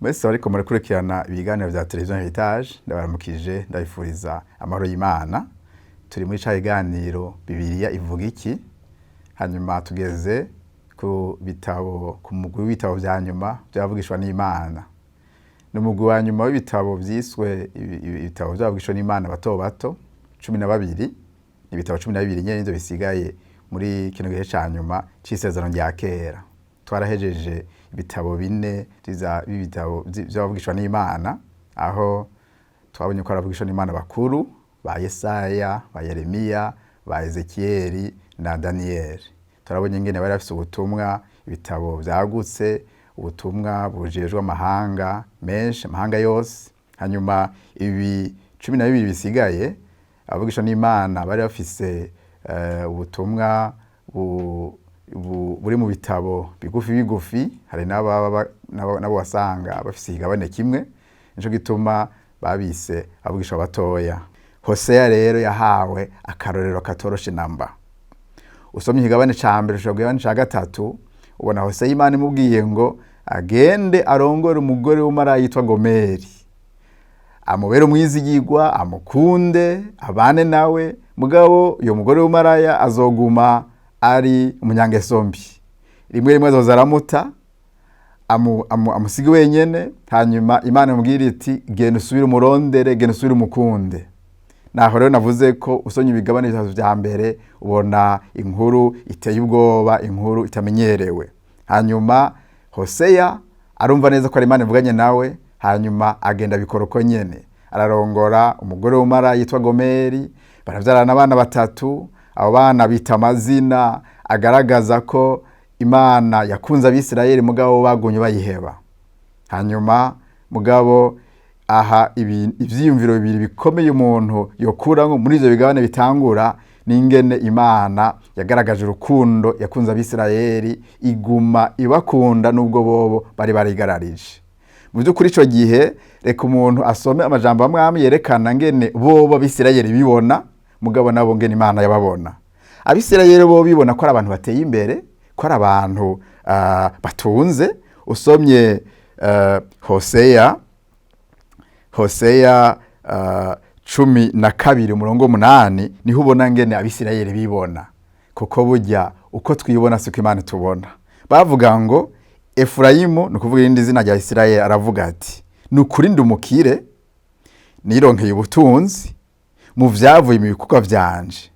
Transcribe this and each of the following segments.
Mwese bariko murakurikirana ibiganiro vya Televiziyo Heritage, ndabaramukije, ndabifuriza amahoro y'Imana. Turi muri ca kiganiro Bibiliya ivuga iki. Hanyuma tugeze ku bitabo, ku mugwi w'ibitabo vya nyuma vy'abavugishwa n'Imana. Ni umugwi wa nyuma w'ibitabo vyiswe ibitabo vy'abavugishwa n'Imana bato bato 12. Ni ibitabo 12 nyene nivyo bisigaye muri kino gihe ca nyuma c'isezerano rya kera. Twarahejeje ibitabo bine b'ibitabo vy'abavugishwa n'Imana, aho twabonye ko abavugishwa n'Imana bakuru ba Yesaya, ba Yeremiya, ba Ezekiyeli na Daniyeli. Turabonye ingene bari bafise ubutumwa, ibitabo vyagutse, ubutumwa bujejwe amahanga menshi, amahanga yose. Hanyuma ibi 12 bisigaye, abavugishwa n'Imana bari bafise ubutumwa buri mu bitabo bigufi bigufi. Hari n'abo wasanga bafise ikigabane kimwe, nico gituma babise abavugishwa batoya. Hoseya rero yahawe akarorero katoroshe namba. Usomye ikigabane ca mbere ushobora kugabane ca gatatu, ubona Hoseya Imana imubwiye ngo agende arongore umugore w'umaraya yitwa Gomeri, amubere umwizigirwa, amukunde, abane nawe. Mugabo uyo mugore w'umaraya azoguma ari umunyangeso mbi, rimwe rimwe azoza aramuta, amusige wenyene. Hanyuma Imana imubwira iti: "Genda usubire umurondere, genda usubire umukunde." Naho rero navuze ko usomye ibigabane bitatu vya mbere ubona inkuru iteye ubwoba, inkuru itamenyerewe. Hanyuma Hoseya arumva neza ko ari Imana ivuganye nawe, hanyuma agenda abikora uko nyene, ararongora umugore w'umara yitwa Gomeri, baravyarana abana batatu. Abo bana bita amazina agaragaza ko Imana yakunze Abisirayeli, mugabo bagumye bayiheba. Hanyuma mugabo aha ivyiyumviro bibiri bikomeye umuntu yokuramwo muri ivyo bigabane bitangura n'ingene Imana yagaragaje urukundo yakunze Abisirayeli, iguma ibakunda nubwo bobo bari barigararije. Mu by'ukuri ico gihe reka umuntu asome amajambo amwe amwe yerekana ngene bobo Abisirayeli bibona, mugabo nabo ngene Imana yababona. Abisirayeli bo bibona ko ari abantu bateye imbere, ko ari abantu batunze. Usomye Hoseya 12 umurongo 8, niho ubona ngene Abisirayeli bibona, kuko burya uko twibona siko Imana itubona. Bavuga ngo Efurayimu, ni ukuvuga irindi zina rya Isirayeli, aravuga ati: "Ni ukuri ndumukire, nironkeye ubutunzi mu vyavuye mu bikorwa vyanje,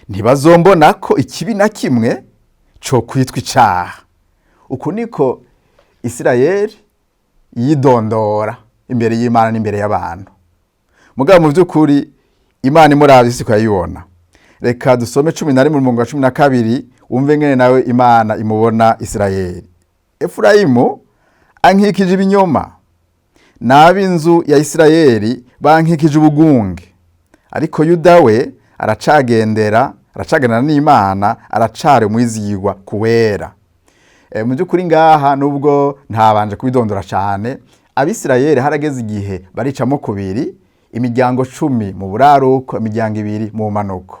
ntibazombona ko ikibi na kimwe co kwitwa icaha." Uku niko Isirayeli yidondora imbere y'Imana n'imbere y'abantu. Mugabo mu by'ukuri Imana imuravye siko yayibona. Reka dusome 11 umurongo wa 12, wumve ngene nawe Imana imubona Isirayeli. "Efurayimu ankikije ibinyoma, n'ab'inzu ya Isirayeli bankikije ubugunge, ariko Yuda we aracagendera, aracagendana n'Imana, aracari umwizigirwa kuwera." Mu by'ukuri ngaha nubwo ntabanje kubidondora cyane, Abisirayeli harageze igihe baricamo kubiri, imiryango 10 mu buraruko, imiryango 2 mu manuko.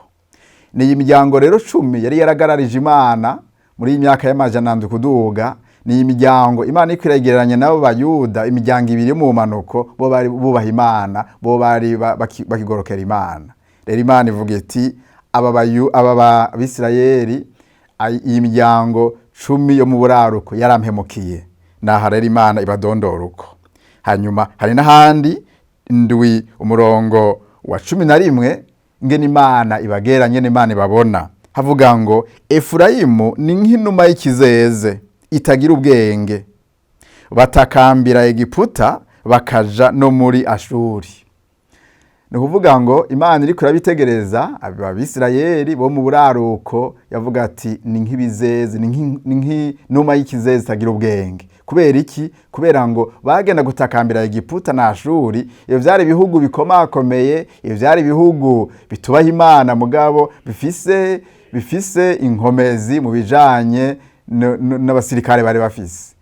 Ni iyi miryango rero 10 yari yaragararije Imana muri iyi myaka y'amajana 7 kuduga. Ni iyi miryango Imana iriko iragereranya nabo Bayuda, imiryango 2 yo mu manuko, bo bari bubaha Imana, bo bari bakigorokera Imana. Rero Imana ivuga iti: "Aba Bisirayeli, iyi miryango 10 yo mu buraruko yarampemukiye." Naha rero Imana ibadondora uko. Hanyuma hari n'ahandi 7 umurongo wa 11, ngene Imana ibagera, ngene Imana ibabona. Havuga ngo: "Efurayimu ni nk'inuma y'ikizeze itagira ubwenge, batakambira Egiputa bakaja no muri Ashuri." Ni ukuvuga ngo Imana iriko irabitegereza Abisirayeli bo mu buraruko, yavuga ati: "Ni nk'ibizeze, ni nk'inuma y'ikizeze itagira ubwenge." Kubera iki? Kubera ngo bagenda gutakambira Egiputa na Ashuri. Iyo vyari ibihugu bikomakomeye, iyo vyari ibihugu bitubaha Imana, mugabo bifise inkomezi mu bijanye n'abasirikare bari bafise.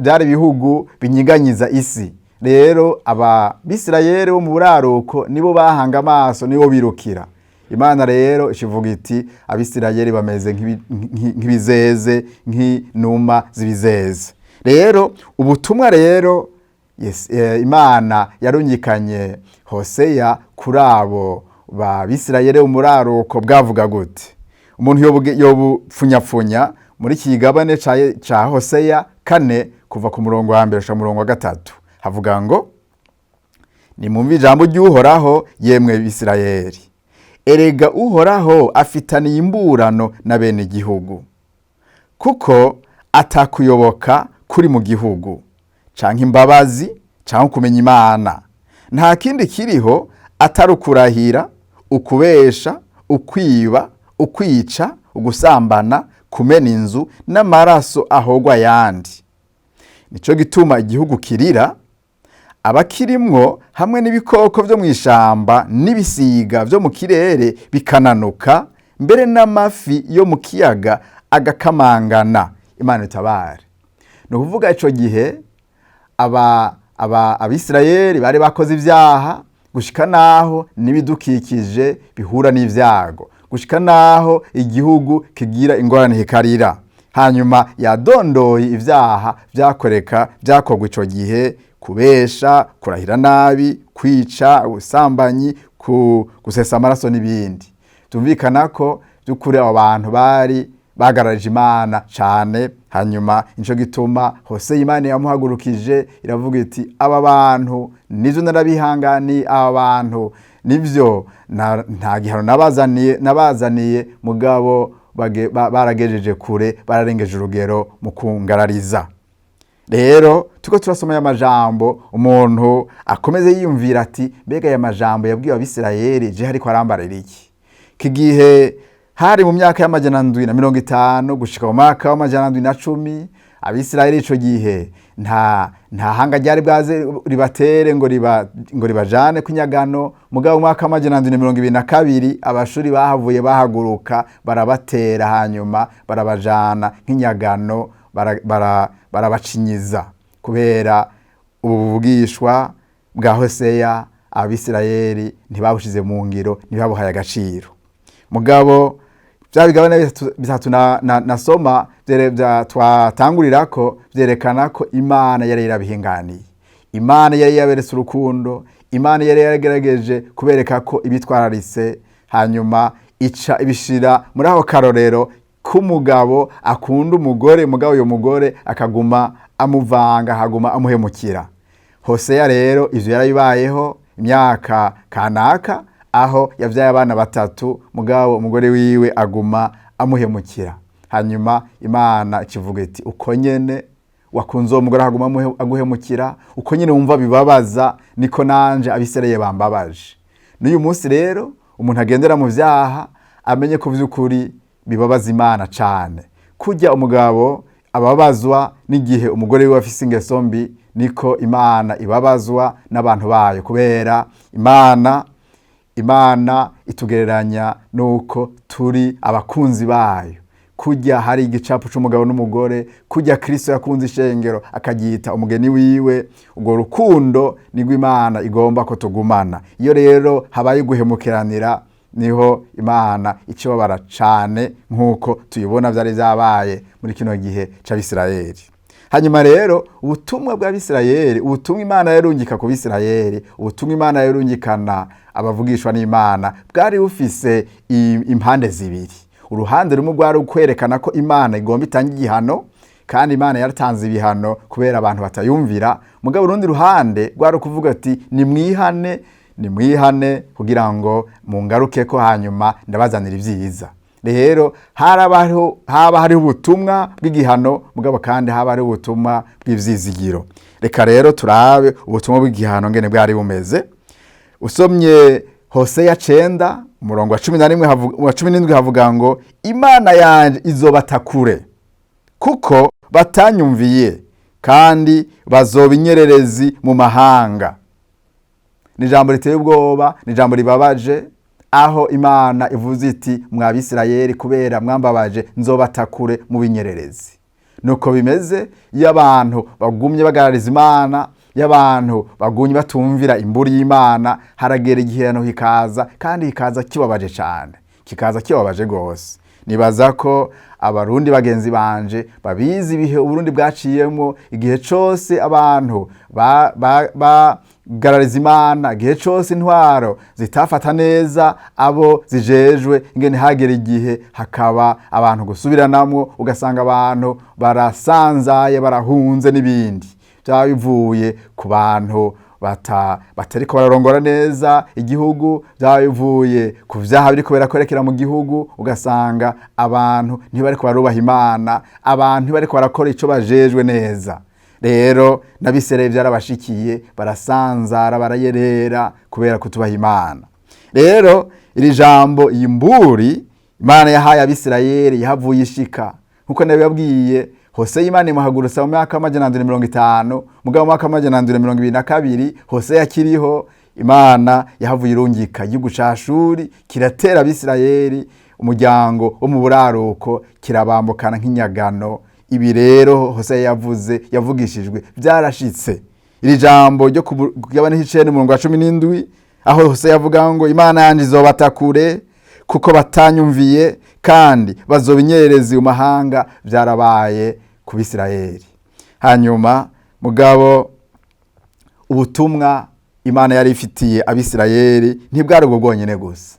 Byari ibihugu binyiganyiza isi. Rero aba Bisirayeli bo mu buraruko nibo bahanga amaso, nibo birukira. Imana rero ishivuga iti: "Abisirayeli bameze nk'ibizeze, nk'inuma z'ibizeze." Rero ubutumwa rero yes, Imana yarungikanye Hoseya kuri abo babisirayeli umuraruko bwavuga gute? Umuntu yobupfunyapfunya muri iki kigabane ca Hoseya 4 kuva ku murongo wa mbere gushika murongo wa 3, havuga ngo: nimwumve ijambo ry'Uhoraho yemwe Bisirayeli, erega Uhoraho afitaniye imburano na bene igihugu, kuko atakuyoboka kuri mu gihugu canke imbabazi canke kumenya Imana. Nta kindi kiriho atari ukurahira, ukubesha, ukwiba, ukwica, ugusambana, kumena inzu n'amaraso ahogwa ayandi. Nico gituma igihugu kirira, abakirimwo hamwe n'ibikoko vyo mw'ishamba n'ibisiga vyo mu kirere bikananuka, mbere n'amafi yo mu kiyaga agakamangana. Imana itabare. Ni ukuvuga ico gihe Abisirayeli bari bakoze ivyaha gushika naho n'ibidukikije bihura n'ivyago, gushika naho igihugu kigira ingorane kikarira. Hanyuma yadondoye ivyaha vyakorwa ico gihe: kubesha, kurahira nabi, kwica, ubusambanyi, gusesa amaraso n'ibindi. Tumvikana ko by'ukuri abo bantu bari bagararije Imana cane. Hanyuma nico gituma Hose Imana yamuhagurukije iravuga iti: aba bantu nivyo narabihangani, aba bantu nivyo nta gihano nabazaniye, mugabo baragejeje kure, bararengeje urugero mu kungarariza. Rero tuko turasoma aya majambo, umuntu akomeze yiyumvira ati: mbega aya majambo yabwiwe Abisirayeli je hariko arambarira iki? Iki gihe hari mu myaka y'750 gushika mu mwaka w'710. Abisirayeli ico gihe nta hanga ryari bwaze ribatere ngo ribajane kunyagano. Mugabo mu mwaka w'722 Abashuri bahavuye bahaguruka barabatera, hanyuma barabajana nk'inyagano, barabacinyiza. Kubera ubu buvugishwa bwa Hoseya, Abisirayeli ntibabushize mu ngiro, ntibabuhaye agaciro. Mugabo bya bigabane bitatu nasoma twatangurirako vyerekana ko Imana yari yarabihinganiye, Imana yari yaberetse urukundo, Imana yari yaragerageje kubereka ko ibitwararitse. Hanyuma ica ibishira muri aho karorero k'umugabo akunda umugore, mugabo uyo mugore akaguma amuvanga, akaguma amuhemukira. Hoseya rero ivyo yarabibayeho imyaka kanaka, aho yavyaye abana 3, mugabo umugore wiwe aguma amuhemukira. Hanyuma Imana ikivuga iti: uko nyene wakunze uwo mugore akaguma aguhemukira, uko nyene wumva bibabaza, niko nanje Abisirayeli bambabaje. N'uyu munsi rero umuntu agendera mu vyaha amenye ko vy'ukuri bibabaza Imana cane. Kurya umugabo ababazwa n'igihe umugore wiwe afise ingeso mbi, niko Imana ibabazwa n'abantu bayo, kubera Imana itugereranya nuko turi abakunzi bayo. Kurya hari igicapo c'umugabo n'umugore, kurya Kristo yakunze ishengero akagita umugeni wiwe, ubwo rukundo nirwo Imana igomba ko tugumana. Iyo rero habaye guhemukiranira, niho Imana icibabara cane, nkuko tuyibona vyari vyabaye muri kino gihe c'Abisirayeli. Hanyuma rero ubutumwa bw'Abisirayeli, ubutumwa Imana yarungika ku Bisirayeli, ubutumwa Imana yarungikana abavugishwa n'Imana, bwari bufise impande zibiri. Uruhande rumwe rwari ukwerekana ko Imana igomba itanga igihano, kandi Imana yaratanze ibihano kubera abantu batayumvira. Mugabo urundi ruhande rwari ukuvuga ati: nimwihane, nimwihane kugira ngo mungaruke ko, hanyuma ndabazanira ivyiza. Rero haba hariho ubutumwa bw'igihano, mugabo kandi haba hariho ubutumwa bw'ivyizigiro. Reka rero turabe ubutumwa bw'igihano ngene bwari bumeze. Usomye Hoseya 9 umurongo wa 11 wa 17 havuga ngo: Imana yanje izobatakure kuko batanyumviye, kandi bazoba inyererezi mu mahanga. Ni ijambo riteye ubwoba, ni ijambo ribabaje, aho Imana ivuze iti: mwa Bisirayeli, kubera mwambabaje nzobatakure mu binyererezi. Nuko bimeze iyo abantu bagumye bagarariza Imana, iyo abantu bagumye batumvira imburi y'Imana, haragera igihano kikaza, kandi kikaza kibabaje cyane, kikaza kibabaje gose. Nibaza ko Abarundi bagenzi banje babizi ibihe Uburundi bwaciyemo, igihe cose abantu bagarariza Imana, igihe cose intwaro zitafata neza abo zijejwe, ingene hagera igihe hakaba abantu gusubiranamwo, ugasanga abantu barasanzaye, barahunze n'ibindi. Byaba bivuye ku bantu batariko bararongora neza igihugu, byaba bivuye ku vyaha biriko birakorekera mu gihugu, ugasanga abantu ntibariko barubaha Imana, abantu ntibariko barakora ico bajejwe neza. Rero n'Abisirayeli vyarabashikiye, barasanzara, barayerera kubera kutubaha Imana. Rero iri jambo, iyi mburi Imana yahaye Abisirayeli, yahavuye ishika nkuko nabibabwiye. Hoseya Imana imuhagurutsa mu mwaka wa 750, mugabo mu mwaka wa 722 Hoseya akiriho, Imana yahavuye irungika igihugu ca Ashuri kiratera Abisirayeli, umuryango wo mu buraruko, kirabambukana nk'inyagano. Ibi rero Hoseya yavuze, yavugishijwe, byarashitse. Iri jambo ryo kugabana icenda umurongo wa 17, aho Hoseya avuga ngo: "Imana yanje izobata kure kuko batanyumviye, kandi bazoba inyererezi mu mahanga", byarabaye ku Bisirayeli. Hanyuma mugabo ubutumwa Imana yari ifitiye Abisirayeli ntibwari ubwo bwonyene gusa.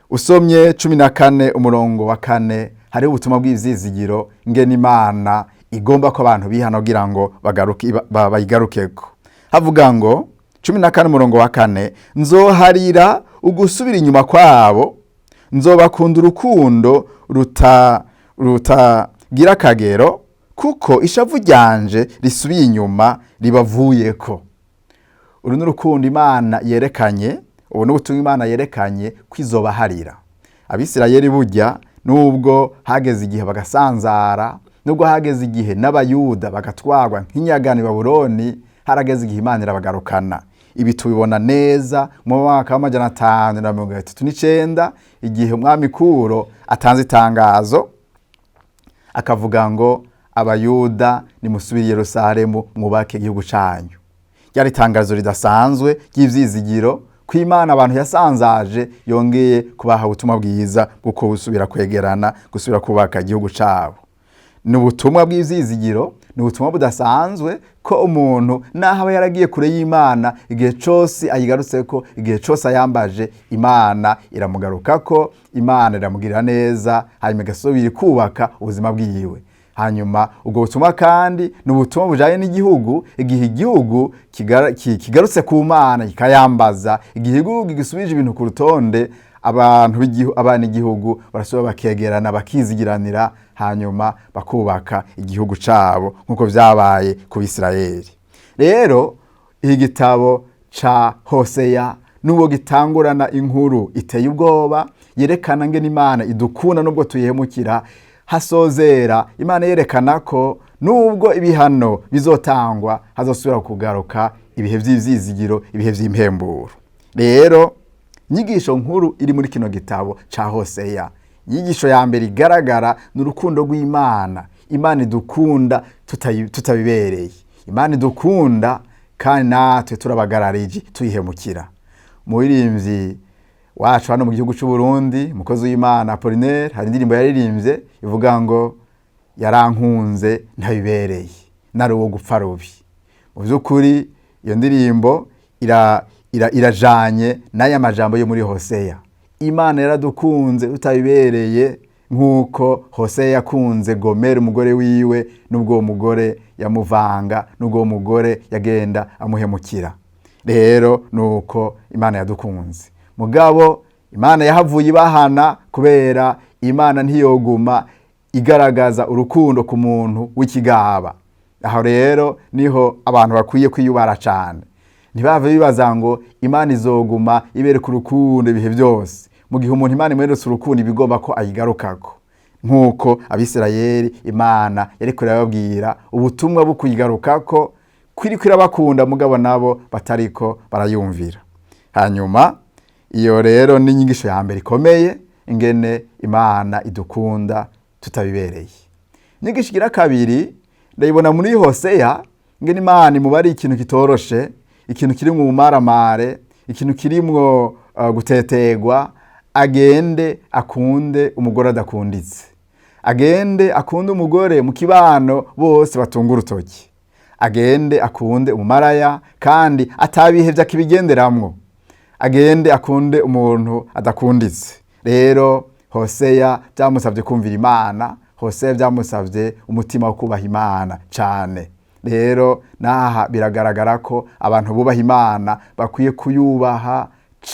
Usomye 14 umurongo wa 4, hariho ubutumwa bw'ivyizigiro, ingene Imana igomba ko abantu bihana kugira ngo bayigarukeko. Havuga ngo, 14 umurongo wa 4: "Nzoharira ugusubira inyuma kwabo, nzobakunda urukundo rutagira akagero, kuko ishavu ryanje risubiye inyuma, ribavuyeko." Uru ni urukundo Imana yerekanye, ubu ni ubutumwa Imana yerekanye kwizobaharira Abisirayeli. Burya nubwo hageze igihe bagasanzara, nubwo hageze igihe n'Abayuda bagatwarwa nk'inyagano i Babuloni, harageze igihe Imana irabagarukana. Ibi tubibona neza mu mwaka wa 539, igihe umwami Kuro atanze itangazo akavuga ngo: "Abayuda, nimusubire i Yerusalemu, mwubake igihugu canyu." Ryari itangazo ridasanzwe ry'ivyizigiro ko Imana abantu yasanzaje yongeye kubaha ubutumwa bwiza bw'uko gusubira kwegerana, gusubira kubaka igihugu cabo. Ni ubutumwa bw'ivyizigiro, ni ubutumwa budasanzwe ko umuntu naho aba yaragiye kure y'Imana, igihe cose ayigarutseko, igihe cose ayambaje, Imana iramugarukako, Imana iramugirira neza, hanyuma igasubira kubaka ubuzima bwiwe. Hanyuma ubwo butumwa kandi ni ubutumwa bujanye n'igihugu. Igihe igihugu kigarutse ku Mana kikayambaza, igihe igihugu gisubije ibintu ku rutonde, abantu abana igihugu barasubira bakegerana, bakizigiranira, hanyuma bakubaka igihugu cabo nk'uko vyabaye ku Bisirayeli. Rero iki gitabo ca Hoseya, nubwo gitangurana inkuru iteye ubwoba yerekana ngene Imana idukunda nubwo tuyihemukira, hasozera Imana yerekana ko nubwo ibihano bizotangwa, hazosubira kugaruka ibihe vy'ivyizigiro, ibihe vy'impemburo. Rero inyigisho nkuru iri muri kino gitabo ca Hoseya, inyigisho ya mbere igaragara, ni urukundo rw'Imana. Imana idukunda tutabibereye, Imana idukunda kandi natwe turabagararije, tuyihemukira. Umuririmbyi wacu hano mu gihugu cy'u Burundi, umukozi w'Imana Apollinaire, hari indirimbo yaririmbye ivuga ngo: "Yarankunze ntabibereye, nari uwo gupfa rubi." Mu by'ukuri iyo ndirimbo irajanye n'aya majambo yo muri Hoseya. Imana yaradukunze tutabibereye, nk'uko Hoseya yakunze Gomeri umugore wiwe, n'ubwo uwo mugore yamuvanga, n'ubwo uwo mugore yagenda amuhemukira. Rero nuko Imana yadukunze. Mugabo Imana yahavuye ibahana, kubera Imana ntiyoguma igaragaza urukundo ku muntu w'ikigaba. Aho rero niho abantu bakwiye kwiyubara cyane, ntibave bibaza ngo Imana izoguma ibereka urukundo ibihe byose. Mu gihe umuntu Imana imweretse urukundo, iba igomba ko ayigarukako, nk'uko Abisirayeli Imana yariko irababwira ubutumwa bwo kuyigarukako, kwiriko irabakunda, mugabo nabo batariko barayumvira. Hanyuma iyo rero ni inyigisho ya mbere ikomeye, ingene Imana idukunda tutabibereye. Inyigisho igira kabiri ndayibona muri Hoseya, ingene Imana imubari ikintu kitoroshe, ikintu kirimwo ubumaramare, ikintu kirimwo gutetegwa. Agende akunde umugore adakunditse, agende akunde umugore mu kibano bose batunga urutoki, agende akunde umumaraya kandi atabihevye akibigenderamwo, agende akunde umuntu adakunditse. Rero Hoseya byamusabye kumvira Imana, Hoseya byamusabye umutima wo kubaha Imana cane. Rero naha biragaragara ko abantu bubaha Imana bakwiye kuyubaha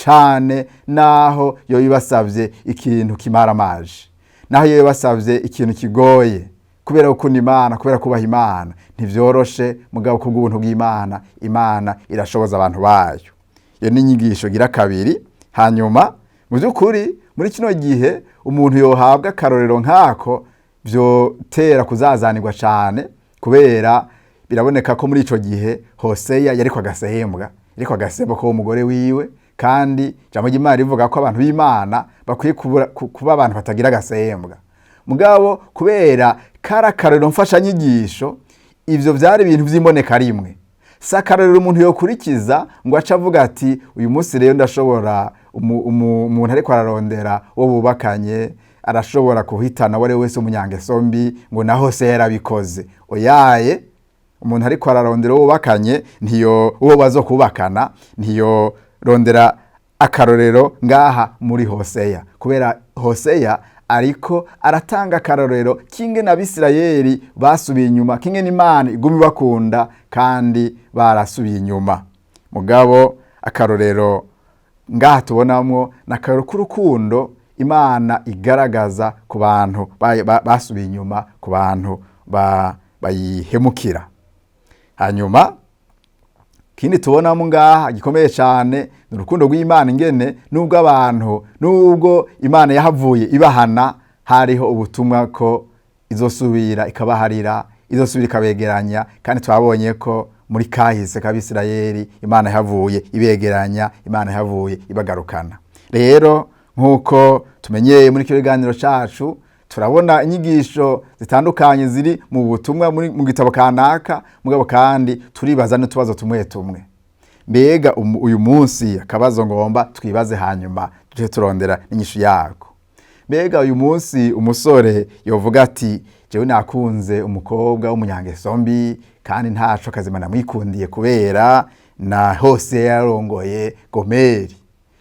cane, naho yo ibasavye ikintu kimaramaje, naho yo ibasavye ikintu kigoye. Kubera gukunda Imana, kubera kubaha Imana, ntivyoroshe, mugabo kubw'ubuntu bw'Imana, Imana irashoboza abantu bayo. Iyo ni inyigisho gira kabiri. Hanyuma mu by'ukuri muri kino gihe umuntu yohabwa akarorero nk'ako vyotera kuzazanirwa cane, kubera biraboneka ko muri ico gihe Hoseya yariko agasehembwa, yariko agasehembwa ko umugore wiwe, kandi ijambo ry'Imana rivuga ko abantu b'Imana bakwiye kuba abantu batagira agasehembwa. Mugabo kubera kari akarorero mfashanyigisho, ivyo vyari ibintu vy'imboneka rimwe, si akarorero umuntu yokurikiza ngo ace avuga ati uyu munsi rero ndashobora. Umuntu ariko ararondera uwo bubakanye arashobora kuhitana uwo ari we wese umunyangeso mbi, ngo na Hoseya yarabikoze. Oyaye, umuntu ariko ararondera uwo bubakanye, ntiyo uwo bazokubakana, ntiyo rondera akarorero ngaha muri Hoseya, kubera Hoseya ariko aratanga akarorero k'ingene Abisirayeli basubiye inyuma, k'ingene Imana iguma ibakunda kandi barasubiye inyuma. Mugabo akarorero ngaha tubonamwo ni akarorero k'urukundo Imana igaragaza ku bantu basubiye inyuma, ku bantu bayihemukira. Hanyuma ikindi tubonamo ngaha gikomeye cyane ni urukundo rw'Imana, ingene nubwo abantu, nubwo Imana yahavuye ibahana, hariho ubutumwa ko izosubira ikabaharira, izosubira ikabegeranya. Kandi twabonye ko muri kahise k'Abisirayeli Imana yahavuye ibegeranya, Imana yahavuye ibagarukana. Rero nk'uko tumenyeye muri kino kiganiro cacu, turabona inyigisho zitandukanye ziri mu butumwa mu gitabo kanaka, mugabo kandi turibaza n'utubazo tumwe tumwe. Mbega uyu munsi akabazo ngomba twibaze, hanyuma tuje turondera inyishu yako: mbega uyu munsi umusore yovuga ati jewe nakunze umukobwa w'umunyangeso mbi, kandi ntaco kazima namwikundiye kubera na Hose yarongoye Gomeri,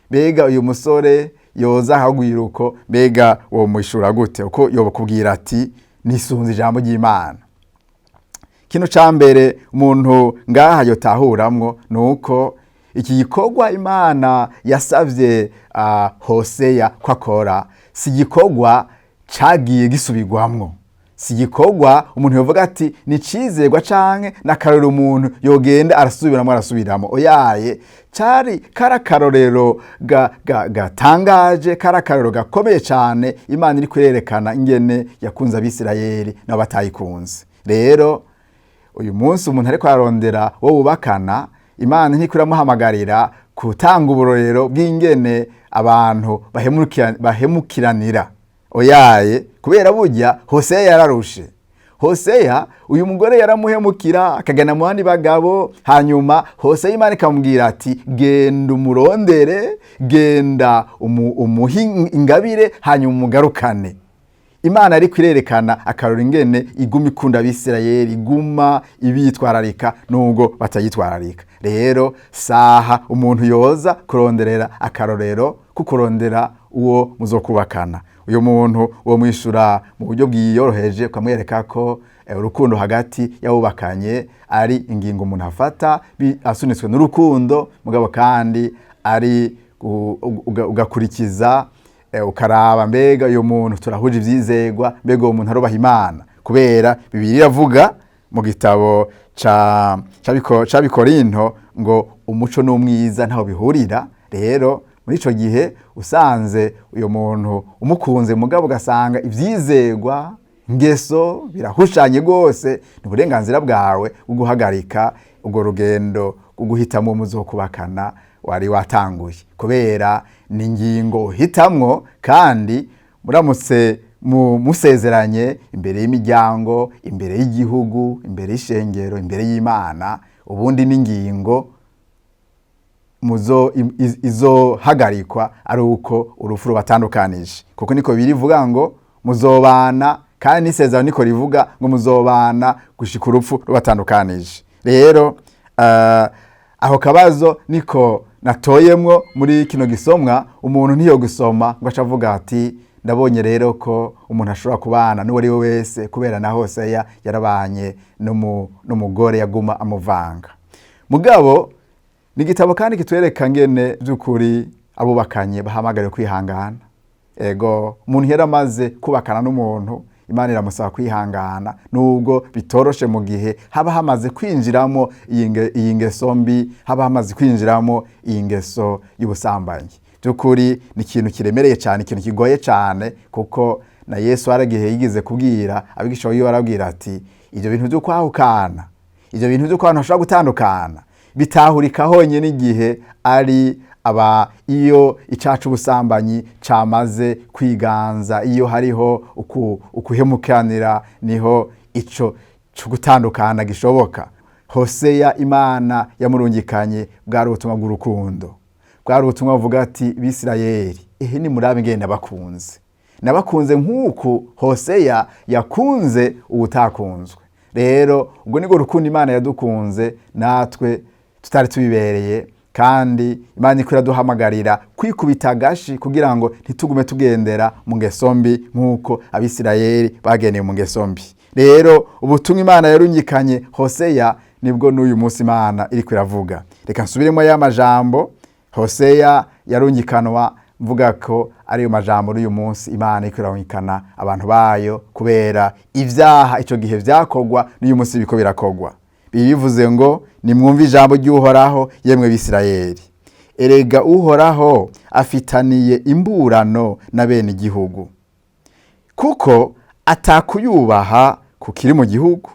mbega uyu musore yoza ahagwiruko, mbega wo mwishura gute uko yobakubwira ati nisunze ijambo ry'Imana? Kino ca mbere umuntu ngaha yotahuramwo nuko iki gikorwa Imana yasavye Hoseya ko akora si igikorwa cagiye gisubirwamwo, si igikorwa umuntu yovuga ati ni cizerwa canke n'akarorero umuntu yogenda arasubiramwo arasubiramo. Oyaye, cari kari akarorero gatangaje, kari akarorero gakomeye cane. Imana iri kwerekana ingene yakunze Abisirayeli nabo batayikunze. Rero uyu munsi umuntu ariko ararondera wo bubakana, Imana ntiriko iramuhamagarira gutanga uburorero bw'ingene abantu bahemukiranira. Oyaye, kubera burya Hoseya yararushe. Hoseya uyu mugore yaramuhemukira akagana mu bandi bagabo, hanyuma Hoseya Imana ikamubwira ati genda umurondere, genda umuhe ingabire, hanyuma umugarukane. Imana ariko irerekana akarora ingene iguma ikunda Abisirayeli, iguma ibitwararika nubwo batayitwararika. Rero saha umuntu yoza kuronderera akarorero kukurondera uwo muzokubakana, uyu muntu uwo mwishura mu buryo bwiyoroheje, ukamwereka ko urukundo hagati y'abubakanye ari ingingo umuntu afata asunitswe n'urukundo, mugabo kandi ari ugakurikiza, ukaraba mbega uyu muntu turahuje ivyizegwa, mbega uwo muntu arubaha Imana, kubera Bibiliya iravuga mu gitabo c'Abikorinto ngo umuco n'umwiza ntaho bihurira. Rero muri ico gihe usanze uyu muntu umukunze, mugabo ugasanga ivyizegwa ngeso birahushanye rwose, ni uburenganzira bwawe bwo guhagarika urwo rugendo rwo guhitamwo muzokubakana wari watanguye, kubera ni ingingo uhitamwo, kandi muramutse musezeranye imbere y'imiryango, imbere y'igihugu, imbere y'ishengero, imbere y'Imana, ubundi ni ingingo muzo izohagarikwa ari uko urupfu rubatandukanije, kuko niko birivuga ngo muzobana, kandi n'isezerano niko rivuga ngo muzobana gushika urupfu rubatandukanije. Rero aho kabazo niko natoyemwo muri kino gisomwa. Umuntu ntiyo gusoma ngo aca avuga ati ndabonye rero ko umuntu ashobora kubana n'uwo ari we wese, kubera na Hoseya yarabanye n'umugore yaguma amuvanga. Mugabo ni igitabo kandi kitwereka ngene by'ukuri abubakanye bahamagariwe kwihangana. Ego, umuntu yaramaze kubakana n'umuntu, Imana iramusaba kwihangana nubwo bitoroshe mu gihe haba hamaze kwinjiramo iyi ngeso mbi, haba hamaze kwinjiramo iyi ngeso y'ubusambanyi. By'ukuri ni ikintu kiremereye cyane, ikintu kigoye cyane, kuko na Yesu haragihe yigize kubwira abigisha biwe, arabwira ati ibyo bintu byo kwahukana, ibyo bintu by'uko abantu bashobora gutandukana bitahurika honyine igihe ari aba iyo icaca ubusambanyi camaze kwiganza, iyo hariho ukuhemukanira, niho ico co gutandukana gishoboka. Hoseya Imana yamurungikanye bwari ubutumwa bw'urukundo, bwari ubutumwa buvuga ati Bisirayeli, ehe nimurabe ingene nabakunze, nabakunze nk'uku Hoseya yakunze uwutakunzwe. Rero ubwo nibwo rukundo Imana yadukunze natwe tutari tubibereye, kandi Imana iko iraduhamagarira kwikubita agashi kugira ngo ntitugume tugendera mu ngeso mbi nk'uko Abisirayeli bagendeye mu ngeso mbi. Rero ubutumwa Imana yarungikanye Hoseya nibwo n'uyu munsi Imana iriko iravuga. Reka nsubiremo ya majambo Hoseya yarungikanwa, mvuga ko ariyo majambo n'uyu munsi Imana iriko irarungikana abantu bayo, kubera ivyaha ico gihe vyakorwa n'uyu munsi biriko birakogwa. Bivuze ngo nimwumve ijambo ry'Uhoraho yemwe Bisirayeli, erega Uhoraho afitaniye imburano na bene igihugu, kuko atakuyubaha kukiri mu gihugu,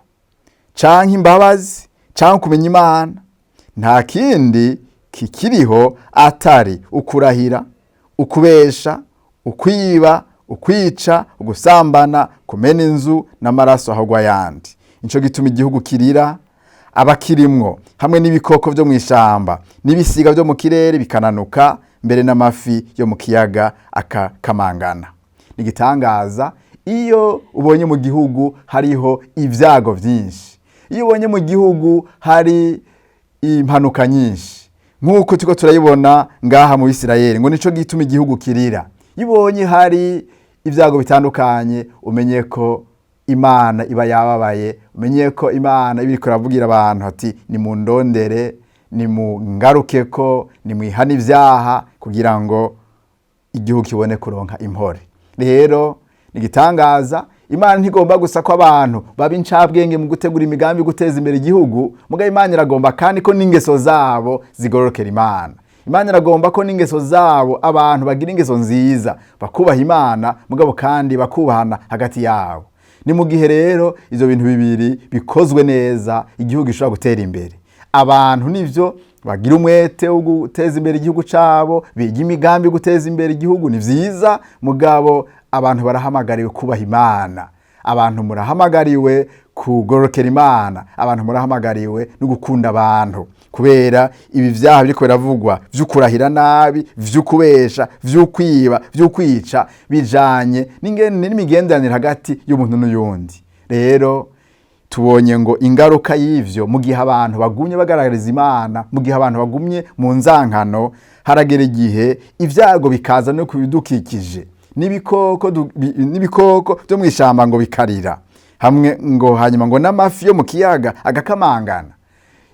canke imbabazi canke kumenya Imana. Nta kindi kikiriho atari ukurahira, ukubesha, ukwiba, ukwica, ugusambana, kumena inzu n'amaraso ahogwa ayandi. Nico gituma igihugu kirira, abakirimwo hamwe n'ibikoko vyo mw'ishamba n'ibisiga vyo mu kirere bikananuka, mbere n'amafi yo mu kiyaga akakamangana. Nigitangaza iyo ubonye mu gihugu hariho ibyago vyinshi, iyo ubonye mu gihugu hari impanuka nyinshi nk'uko turiko turayibona ngaha mu Bisirayeli, ngo nico gituma igihugu kirira. Iyo ubonye hari ibyago bitandukanye, umenye ko Imana iba yababaye, umenye ko Imana iba iriko iravugira abantu ati nimundondere, nimungarukeko, nimwihane ivyaha kugira ngo igihugu kibone kuronka impore. Rero nigitangaza, Imana ntigomba gusa ko abantu baba incabwenge mu gutegura imigambi guteza imbere igihugu, mugabo Imana iragomba kandi ko n'ingeso zabo zigororokera Imana. Imana iragomba ko n'ingeso zabo abantu bagira ingeso nziza, bakubaha Imana, mugabo kandi bakubahana hagati yabo. Ni mu gihe rero ivyo bintu bibiri bikozwe neza, igihugu gishobora gutera imbere. Abantu nivyo bagira umwete wo guteza imbere igihugu cabo, biga imigambi yo guteza imbere igihugu, ni vyiza, mugabo abantu barahamagariwe kubaha Imana. Abantu murahamagariwe kugororokera Imana, abantu murahamagariwe no gukunda abantu, kubera ibi vyaha biriko biravugwa vy'ukurahira nabi, vy'ukubesha, vy'ukwiba, vy'ukwica, bijanye n'ingene n'imigenderanire hagati y'umuntu n'uyundi. Rero tubonye ngo ingaruka y'ivyo mu gihe abantu bagumye bagaragariza Imana, mu gihe abantu bagumye mu nzankano, haragera igihe ivyago bikaza no kubidukikije, n'ibikoko byo mw'ishamba ngo bikarira hamwe, ngo hanyuma ngo n'amafi yo mu kiyaga agakamangana.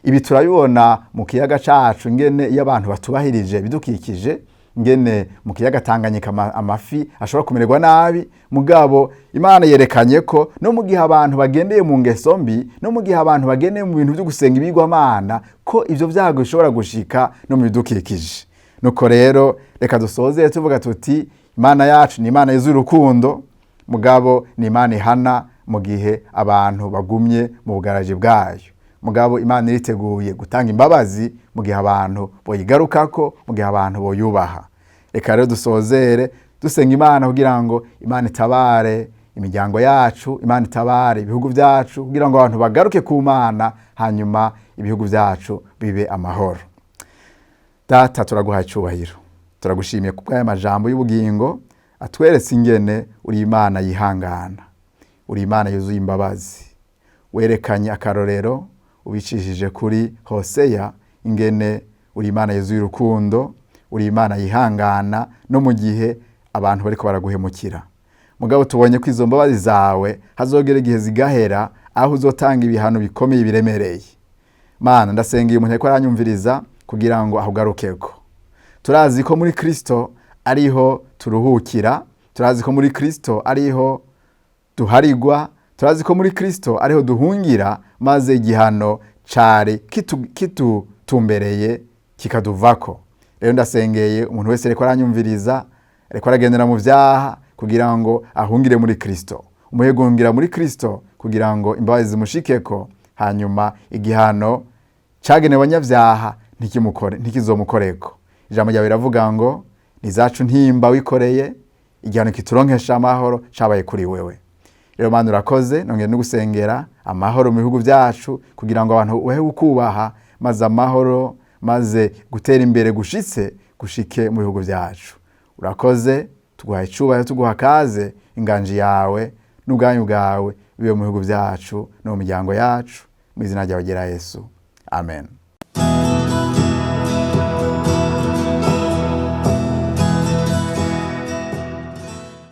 Ibi turabibona mu kiyaga cacu, ingene iyo abantu batubahirije ibidukikije, ngene mu kiyaga Tanganyika amafi ashobora kumererwa nabi. Mugabo Imana yerekanye ko no mu gihe abantu bagendeye mu ngeso mbi, no mu gihe abantu bagendeye mu bintu vyo gusenga ibigwamana, ko ivyo vyago bishobora gushika no mu bidukikije. Nuko rero reka dusozere tuvuga tuti Imana yacu ni Imana yuzuye urukundo, mugabo ni Imana ihana mu gihe abantu bagumye mu bugaraji bwayo. Mugabo Imana iriteguye gutanga imbabazi mu gihe abantu boyigarukako, mu gihe abantu boyubaha. Reka rero dusozere dusenga Imana kugira ngo Imana itabare imiryango yacu, Imana itabare ibihugu vyacu, kugira ngo abantu bagaruke ku Mana, hanyuma ibihugu vyacu bibe amahoro. Data, turaguha icyubahiro, turagushimiye ku bw'aya majambo y'ubugingo atweretse ingene uri Imana yihangana, uri Imana yuzuye imbabazi. Werekanye akarorero ubicishije kuri Hoseya ingene uri Imana yuzuye urukundo, uri Imana yihangana no mu gihe abantu bariko baraguhemukira. Mugabo tubonye ko izo mbabazi zawe hazogera igihe zigahera, aho uzotanga ibihano bikomeye biremereye. Mana, ndasengeye umuntu ariko aranyumviriza kugira ngo ahugarukeko. Turazi ko muri Kristo ariho turuhukira, turazi ko muri Kristo ariho duharigwa, turazi ko muri Kristo ariho duhungira, maze igihano cari kitutumbereye kikaduvako. Rero ndasengeye umuntu wese ariko aranyumviriza, ariko aragendera mu vyaha, kugira ngo ahungire muri Kristo. Umuhe guhungira muri Kristo kugira ngo imbabazi zimushikeko, hanyuma igihano cagenewe abanyavyaha ntikizomukoreko. Ijambo ryawe riravuga ngo nizacu ntimba wikoreye, igihano kituronkesha amahoro cabaye kuri wewe. Rero Mana urakoze, nongeye no gusengera amahoro mu bihugu byacu kugira ngo abantu bahe kubaha, maze amahoro, maze gutera imbere gushitse gushike mu bihugu byacu. Urakoze, tuguha icubahiro, tuguha kaze, inganji yawe n'ubwami bwawe bibe mu bihugu byacu no mu miryango yacu, mu izina ryawe ryera Yesu, amen.